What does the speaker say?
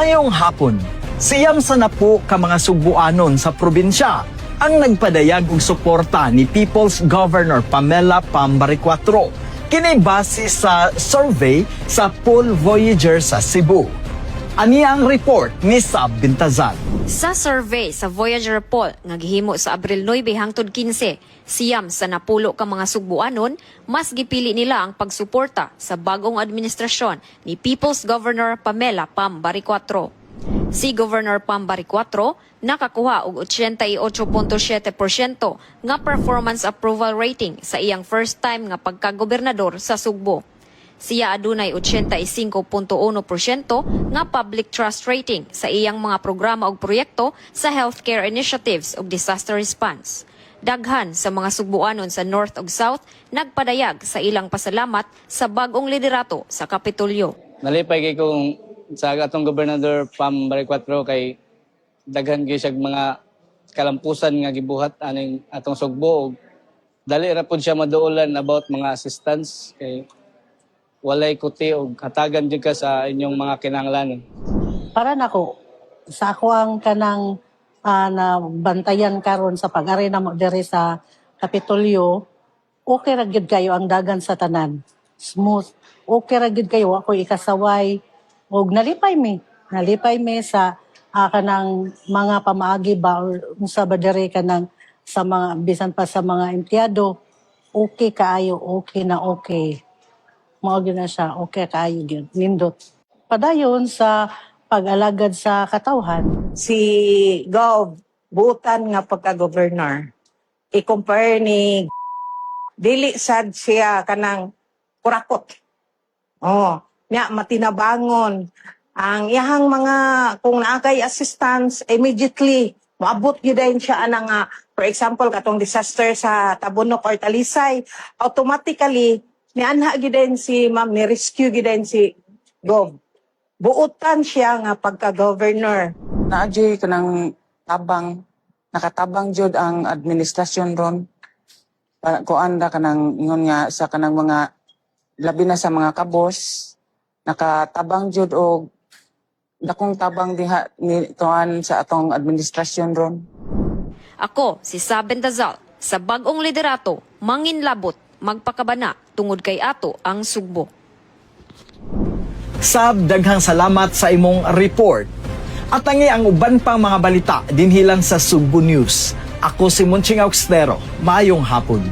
Maayong hapon. 90 ka mga Sugbuanon sa probinsya ang nagpadayag og suporta ni People's Governor Pamela Pam Baricuatro. Kini base sa survey sa Poll Voyager sa Cebu. Ani ang report ni Sab Bintazan. Sa survey sa Voyager Poll nga gihimo sa Abril 9 hangtod 15, 90 ka mga Sugbuanon mas gipili nila ang pagsuporta sa bagong administrasyon ni People's Governor Pamela Pam Baricuatro. Si Governor Pam Baricuatro nakakuha og 88.7% nga performance approval rating sa iyang first time nga pagkagobernador sa Sugbo. Siya adunay 85.1% nga public trust rating sa iyang mga programa ug proyekto sa healthcare initiatives ug disaster response. Daghan sa mga Sugbuanon sa North ug South nagpadayag sa ilang pasalamat sa bag-ong liderato sa Kapitolyo. Nalipay kay kung sa atong Gobernador Pam Baricuatro kay daghan gyud siya mga kalampusan nga gibuhat aning atong Sugbo ug dali ra pud siya maduolan about mga assistance kay walay kuti og hatagan jud ka sa inyong mga kinahanglanon. Para nako sa ako ang kanang na bantayan karon sa pag-ari namo diri sa Kapitolyo, okay ra gyud kayo ang dagan sa tanan, smooth, okay ra gyud kayo, ako ikasaway og nalipay mi sa kanang mga pamaagi ba or unsa ba diri, kanang sa mga bisan pa sa mga empleyado, okay kaayo, okay na okay. Mao gyud na siya, okay kaayo gyud, nindot. Padayon sa pag-alagad sa katawhan. Si Gov buutan nga pagka-governor. I-compare ni dili sad siya kanang kurakot. Oh, nya matinabangon ang iyahang mga kung naa kay assistance, immediately moabot gyud dayon siya ana nga, for example, katong disaster sa Tabunok or Talisay, automatically nianha gyud dayon si ma'am, ni rescue gyud dayon si Gov. Buutan siya nga pagka-governor. Naa juy kanang tabang, nakatabang jud ang administrasyon ron. Kuan ra kanang ingon nga sa kanang mga labi na sa mga kabos, nakatabang jud og dakong tabang diha ni tuan sa atong administrasyon ron. Ako si Saben Dazal sa bag-ong liderato, manginlabot, magpakabana tungod kay ato ang Sugbo. Sab, daghang salamat sa imong report. At tangi ang uban pang mga balita dinhi lang sa Sugbo News. Ako si Monching Augstero. Maayong hapon.